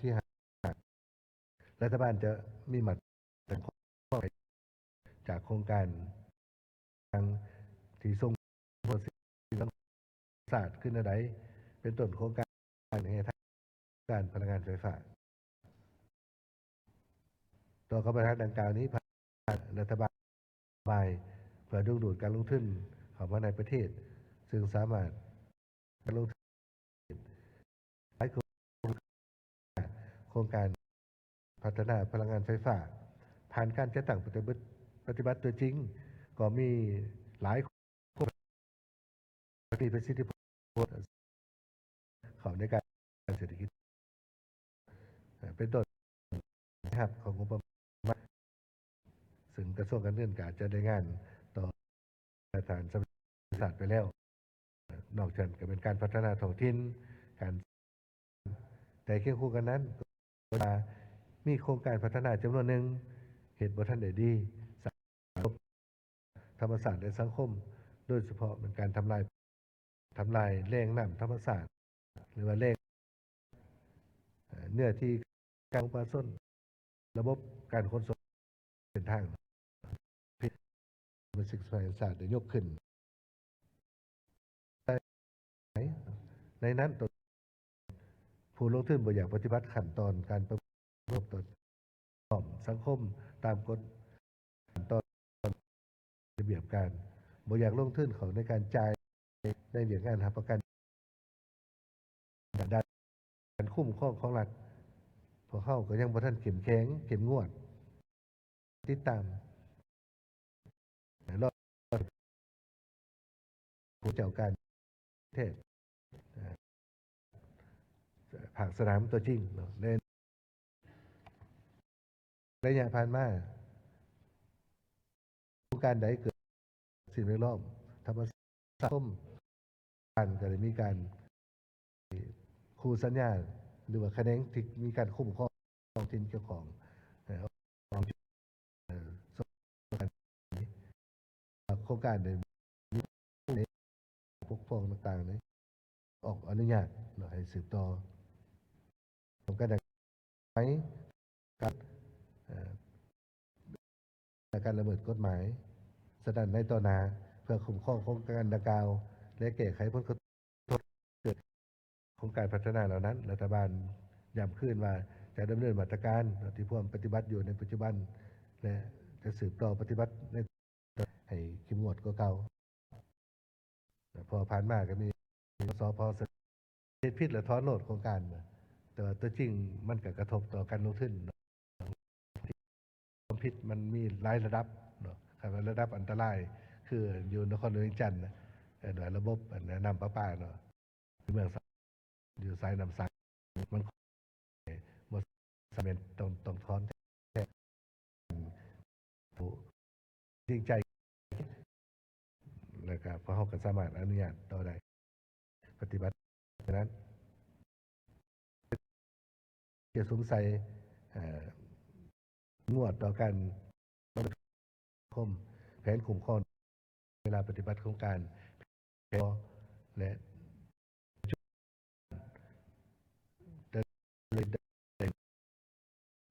ທີ່ຫ້າ ລັດຖະບານຈະມີມາດຕະການ ຈາກໂຄງການຕ່າງໆ ທີ່ສົ່ງຜົນເສຍຕໍ່ຊາດຄືແນວໃດ ເປັນຕົ້ນໂຄງການແຮ່ທາດ ການພະລັງງານໄຟຟ້າ. ຕໍ່ກັບບັນຫາດັ່ງກ່າວນີ້ ລັດຖະບານນະໂຍບາຍເພື່ອດຶງດູດການລົງທຶນເຂົ້າມາໃນປະເທດ ເຊິ່ງສາມາດການລົງທຶນຫຼາຍ ໂຄງການພັດທະນາພະລັງງານໄຟຟ້າ ຜ່ານການຈັດຕັ້ງປະຕິບັດ ປະຕິບັດຕົວຈິງ ກໍມີຫຼາຍໂຄງການທີ່ປະສິດທິຜົນເຂົ້າໃນການເສດຖະກິດ ເປັນຕົ້ນ ລາຍຮັບຂອງງົບປະມານ ເຊິ່ງກະຊວງການເງິນກໍອາດຈະໄດ້ງານຕໍ່ ສະຖານສຳເລັດສາດໄປແລ້ວ. ນອກຈາກນັ້ນກໍເປັນການພັດທະນາທ້ອງຖິ່ນ ການ ແຕ່ຄຽງຄູ່ກັນນັ້ນ ກໍວ່າມີໂຄງການພັດທະນາຈຳນວນໜຶ່ງເຮັດບໍ່ທັນໄດ້ດີ ທຳມະຊາດ ແລະ ສັງຄົມ ໂດຍສະເພາະແມ່ນການທຳລາຍ ທຳລາຍແຫຼ່ງນ້ຳທຳມະຊາດ ຫຼືວ່າແຫຼ່ງ ເອີ ເນື້ອທີ່ການຂອງປະຊາຊົນ, ລະບົບການຂົນສົ່ງເສັ້ນທາງ ເປັນສິ່ງທີ່ສະພາແຫ່ງຊາດໄດ້ຍົກຂຶ້ນ. ໃນນັ້ນ ຜູ້ລົງທຶນບໍ່ຢາກປະຕິບັດຂັ້ນຕອນການປະເມີນຜົນກະທົບຕໍ່ສັງຄົມຕາມກົດ ຂັ້ນຕອນ ລະບຽບການ ບໍ່ຢາກລົງທຶນເຂົ້າໃນການຈ່າຍໃນວຽກງານຮັບປະກັນ ດ້ານການຄຸ້ມຄອງຂອງລັດ ພວກເຮົາກໍຍັງບໍ່ທັນເຂັ້ມແຂງ ເຂັ້ມງວດ ຕິດຕາມ ແລະ ລອງຜູ້ເຈົ້າການແທດ ເອີ ພາກສະໜາມຕົວຈິງເນາະ ແລະ ໄລຍະຜ່ານມາ ໂຄງການໃດເກີດສິ່ງແວດລ້ອມ ທຳມະຊາດ ສັງຄົມ ທ່ານກໍໄດ້ມີການຄູ່ສັນຍາ ຫຼືວ່າຂະແໜງທີ່ມີການຄຸ້ມຄອງທ້ອງຖິ່ນກ່ຽວຂ້ອງ ເອີ ຂອງ ເອີ ໂຄງການໃດມີ ປົກຄອງຕ່າງໆ ນີ້ອອກອະນຸຍາດເນາະ ໃຫ້ສືບຕໍ່ ປ້ອງກັນ ໃນການ ເອີ ການລະເມີດກົດໝາຍ. ສະນັ້ນ ໃນຕໍ່ໜ້າ ເພື່ອຄຸ້ມຄອງໂຄງການດັ່ງກ່າວ ແລະ ແກ້ໄຂຜົນກະທົບເກີດໂຄງການພັດທະນາເຫຼົ່ານັ້ນ, ລັດຖະບານຢ້ຳຄືນວ່າຈະດຳເນີນມາດຕະການທີ່ພວມປະຕິບັດຢູ່ໃນປັດຈຸບັນ ແລະ ຈະສືບຕໍ່ປະຕິບັດໃນ ໃຫ້ເຂັ້ມງວດກວ່າເກົ່າ. ເພາະຜ່ານມາກໍມີ ສພ ເຮັດຜິດແລ້ວຖອນໂລດໂຄງການນະ ແຕ່ວ່າຕົວຈິງມັນກໍກະທົບຕໍ່ການລົງທຶນເນາະ. ຄວາມຜິດມັນມີຫຼາຍລະດັບເນາະ. ຄັນວ່າລະດັບອັນຕະລາຍ ຄືຢູ່ນະຄອນຫຼວງວຽງຈັນນະ ເອີ້ນວ່າລະບົບອັນນ້ຳປະປາເນາະ ເມືອງ ຢູ່ສາຍນ້ຳສັງ ມັນບໍ່ສາມາດ ຕ້ອງ ຕ້ອງຖອນແທ້ ຜູ້ຈິງໃຈ ແລ້ວກໍພວກເຮົາກໍສາມາດອະນຸຍາດຕໍ່ໄດ້ ປະຕິບັດນັ້ນ ຈະສຸມໃສ່ ເອີ ງວດຕໍ່ການ ຄົມ ແຜນຄຸ້ມຄອງ ເວລາປະຕິບັດໂຄງການ ແຜນ ແລະ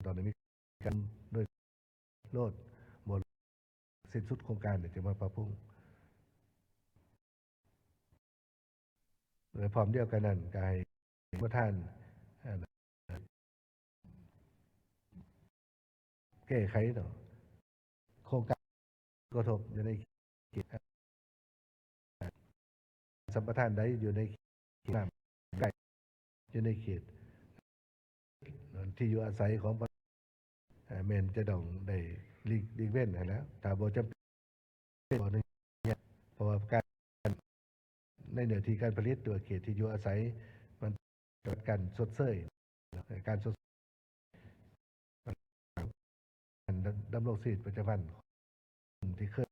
ຕອນນີ້ມີການໂດຍໂລດ ບໍ່ສິ້ນສຸດໂຄງການ ຈະມາປັບປຸງ. ແລະ ພ້ອມດຽວກັນນັ້ນ ກໍໃຫ້ປະທານ ເອີ ແກ້ໄຂເນາະ ໂຄງການກະທົບຢູ່ໃນເຂດ ສຳປະທານໃດຢູ່ໃນເຂດນ້ຳໃກ້ ຢູ່ໃນເຂດທີ່ຢູ່ອາໄສຂອງ ແມ່ນຈະຕ້ອງໄດ້ຫຼີກ ຫຼີກເວັ້ນຫັ້ນແຫຼະ ຖ້າບໍ່ຈຳເປັນ ເພາະວ່າການ ໃນເນື້ອທີ່ການຜະລິດ ຫຼືວ່າເຂດທີ່ຢູ່ອາໄສ ມັນ ການຊົດເຊີຍ ການຊົດ ການດຳລົງຊີວິດປະຈຳວັນ ທີ່ເຄີຍ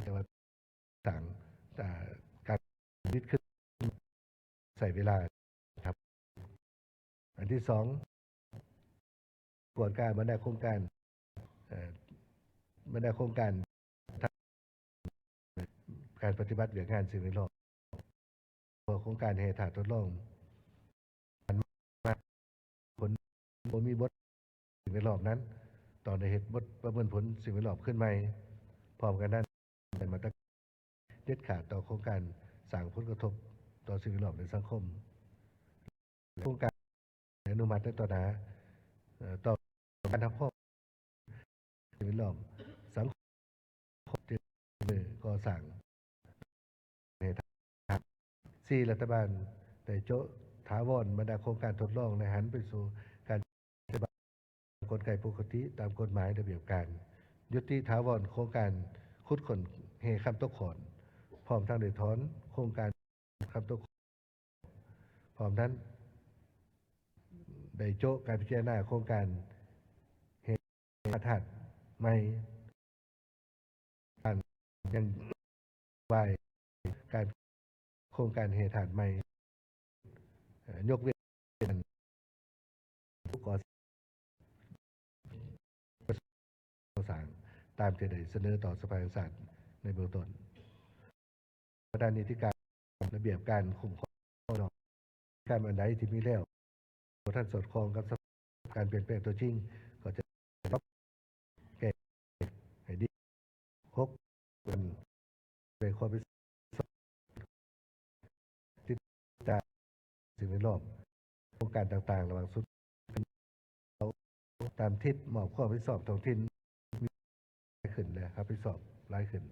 ແຕ່ວ່າສ້າງ ອ່າ ການຜະລິດຂຶ້ນ ໃຊ້ເວລາ ຄັບ. ອັນທີສອງ ກວດກາບັນດາໂຄງການ ເອີ ບັນດາໂຄງການ ການປະຕິບັດວຽກງານສິ່ງແວດລ້ອມ ເພາະໂຄງການແຮ່ທາດທົດລອງ ຜ່ານມາ ຜົນ ບໍ່ມີບົດສິ່ງແວດລ້ອມນັ້ນ ຕ້ອງໄດ້ເຮັດບົດປະເມີນຜົນສິ່ງແວດລ້ອມຂຶ້ນໃໝ່. ພ້ອມກັນນັ້ນ ໃຊ້ມາດຕະການເດັດຂາດຕໍ່ໂຄງການສ້າງຜົນກະທົບຕໍ່ສິ່ງແວດລ້ອມ ແລະ ສັງຄົມ. ໂຄງການອະນຸມັດໃນຕໍ່ໜ້າ ເອີ່ ຕໍ່ການຮັບຮອງສິ່ງແວດລ້ອມ ສັງຄົມ ທີ່ມືກໍ່ສ້າງໃຫ້ທ່ານ. ສີ່ ລັດຖະບານໄດ້ໂຈະຖາວອນບັນດາໂຄງການທົດລອງ ແລະ ຫັນໄປສູ່ການປະຕິບັດກົນໄກປົກກະຕິຕາມກົດໝາຍລະບຽບການ. ຢຸດຕິຖາວອນໂຄງການຂຸດຄົ້ນແຮ່ຄຳຕົກຂອນ ພ້ອມທັງໄດ້ຖອນໂຄງການຄຳຕົກ ພ້ອມທັງໄດ້ໂຈະການພິຈາລະນາໂຄງການແຮ່ທາດໃໝ່ ການຍັງວາຍການໂຄງການແຮ່ທາດໃໝ່ ເອີ່ ຍົກເວັ້ນຜູ້ກໍ່ ກໍ່ສ້າງ ຕາມທີ່ໄດ້ສະເໜີຕໍ່ສະພາແຫ່ງຊາດໃນເບື້ອງຕົ້ນ. ປະທານນິຕິການລະບຽບການຄຸ້ມຄອງ ການອັນໃດທີ່ມີແລ້ວ ບໍ່ທັນສອດຄ່ອງກັບສະພາບການປ່ຽນແປງຕົວຈິງ ກໍຈະປັບແກ້ໃຫ້ດີ. ຫົກ ເປັນ ເປັນຄວາມຜິດຊອບ ຕິດຕາມສິ່ງແວດລ້ອມ ໂຄງການຕ່າງໆ ລະຫວ່າງຊຸດ ຕາມທິດມອບຄວາມຮັບຜິດຊອບທ້ອງຖິ່ນ ມີຫຼາຍຂຶ້ນ ແລະ ຮັບຜິດຊອບຫຼາຍຂຶ້ນ.